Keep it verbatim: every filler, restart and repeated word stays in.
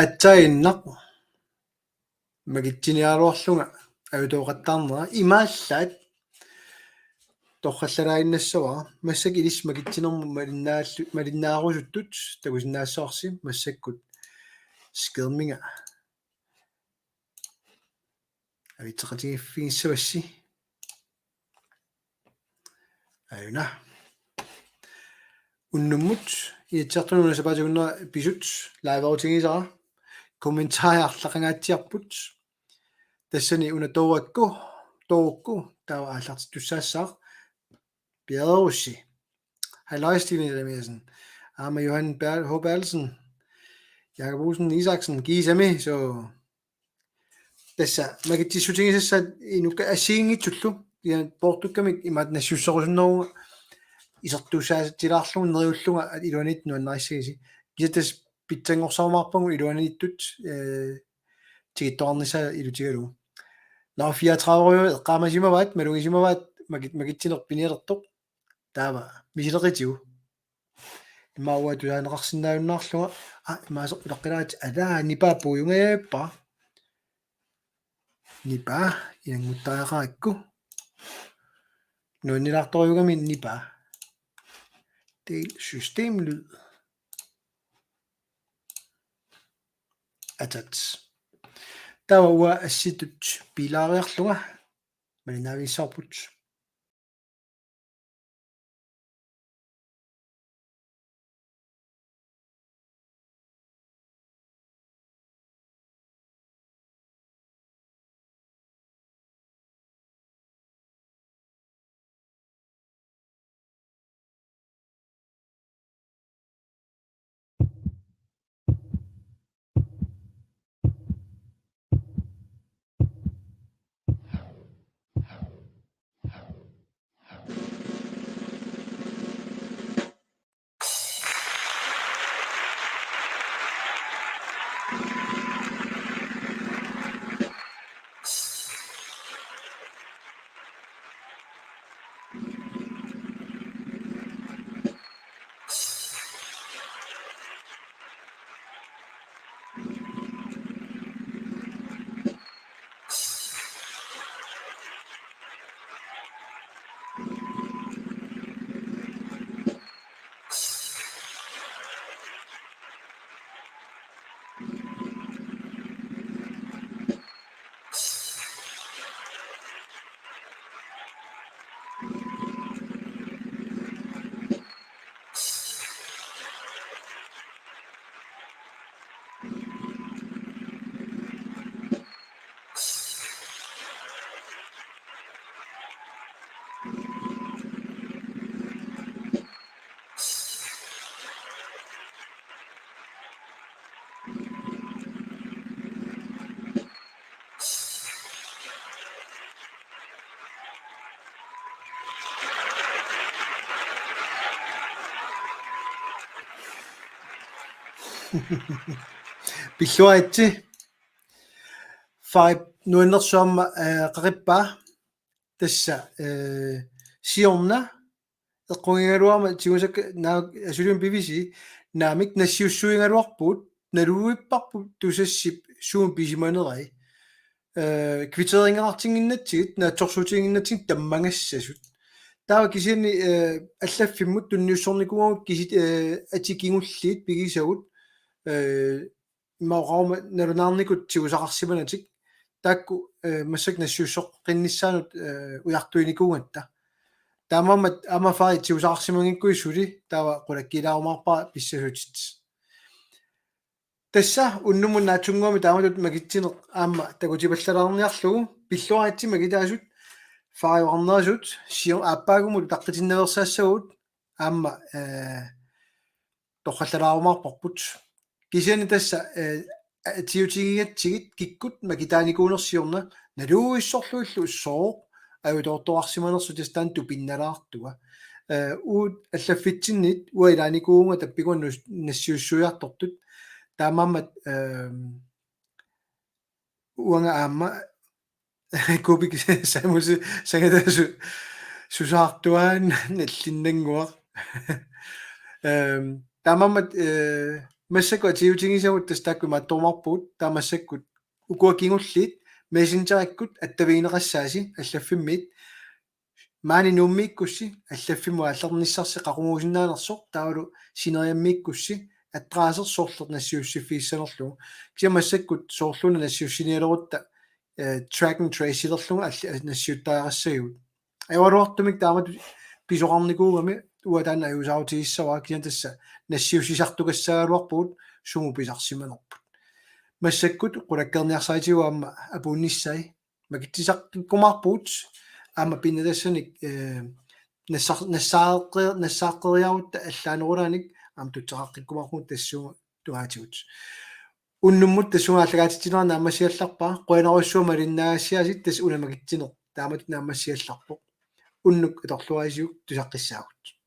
Atsainnaq. Makitsiniaraluarlunga ajutooqattaarnera imaallaat torrallalaaginnassavara, massakkut ilissi makitsinermut malinnaallu-, malinnaarusuttut takusinnaassavarsi massakkut skærmiga avitseqatigiiffigissavassi. Ajuna. Unnummut Inatsisartunut una sapaatip akunnera pisut liveutigisara. Kommentarit arlaqangaatsiarput. Tassani una toorakku, toorukku, taava aallartittussaassaaq. Bjergerussi. Halløj, Stine Jeremiassen. Aamma Johan Berl-, H. Berlsen. Jakob Olsen Isaksen. Kiisami, so. Tassa, makitsissutigisassaat inukka assigiinngitsullu. Ja, poortukkamik imaat nassiusserusunneruga isertuussaassutilaarlugu neriullunga at iluaniittut nuannarissagisi. Kisianni tassa pitsanngorsaarumaarpagut iluaniittut, eh, tigittoqarnissaa ilutigalugu. Nå, fireogtredive eqqaamasimavaat, malugisimavaat, makit-, makitsineq pinialertoq. Taava, misileqitigu. Immaqa uanga tusaaneqarsinnaajunnaarlunga, aa, imaaseq ulaqqilaarit, alaa, nipaa puigungajappa. Nipaa, ilannguttariaqarakku. Nuannilaartorujuugami nipaa. Del systemlyd. Atat. Taava uanga assitut piilaariarlunga. Malinnaavigissavarput. Pilluaritsi. Faarip nuannersuarma, eh, qaqippaa. Tassa, eh, siorna eqqugigaluarama tigusakka naa-, asuli pivisi, naamik nassiussuigaluarpugut, naluipparput Tusassip suut pisimanerai. Eh, kvitteringeqartinnginnatsigit, naatsorsuutiginnginnatsigit tammagassasut. Taava kisianni, eh, allaffimmut tunniussornikuuagut kisit, eh, atikingulliit pigisagut, eh, immaqa oqaruma nalunaarnikut tigusaqarsimanatik. Taakku, eh, massakkut nassiussoqqinnissaanut, eh, ujartuinikuugatta. Taamaammat aamma faari tigusaqarsimanngikkuit suli taava qulakkiilaarumaarpara pissasutit. Tassa unnummut naatsunnguamik taamatut makitsineq aamma takutipallalaarniarlugu, pilluaritsi makitaasut, faariuarnerasut, sio-, aappaagummut utaqqitinnaveersaassavagut, aamma, eh, torrallalaarumaarparput. Kisianni tassa, eh, atiutigigatsigit kikkut makitaanikuunersut siorna, naluissorluillu sooq ajutoortoqarsimanersut tassa taanna tupinnalaartunga. Eh, uagut allaffitsinnit uanga ilaanikuuvunga tappikua nus-, nassiussuiartortut. Taamaammat, ehm, uanga aamma Kubik Samuelsen sangataasu susaartuaannaq nallinnannguaq. Øhm, taamaammat, øh, massakkut atiutigisagut tassa taakku imaattorumaarpugut, taava massakkut ukua kingulliit Messengerikkut attavigineqassaasi allaffimmiit, maani Nuummiikkussi allaffimmut aallernissarsi qaquguusinnaanersoq, taavalu sineriammiikkussi adresser soorlu nassiussiffigissanerlugu. Kisianni massakkut soorluuna nassiussinialerutta, øh, track and trace-ilerlugu alli-, nassiuttariaqassagigut. Ajoraluartumik taamatut pisoqarnikuugami uanga taanna ajuusaarutigissavara, kisianni tassa nassiussisartukassaagaluarpugut sumut pisarsimanerput. Massakkut qulakkeerniarsaritigut aamma apuunnissai. Makitsisartikkumaarpugut aamma pinnatassanik, øh, nassar-, nassaaqqe-, nassaaqqeriarutta allaanerulaanik aamma tutseqaqqikkumaarpugut tassuuna tungaatigut. Unnummut tassunga aallakaatitsinera naammassigallarpara, qujanarsuaq malinnaagassi tassa una makitsineq taamatut naammassigallarpoq. Unnuk atorluarisiuk tusaqqissaagut.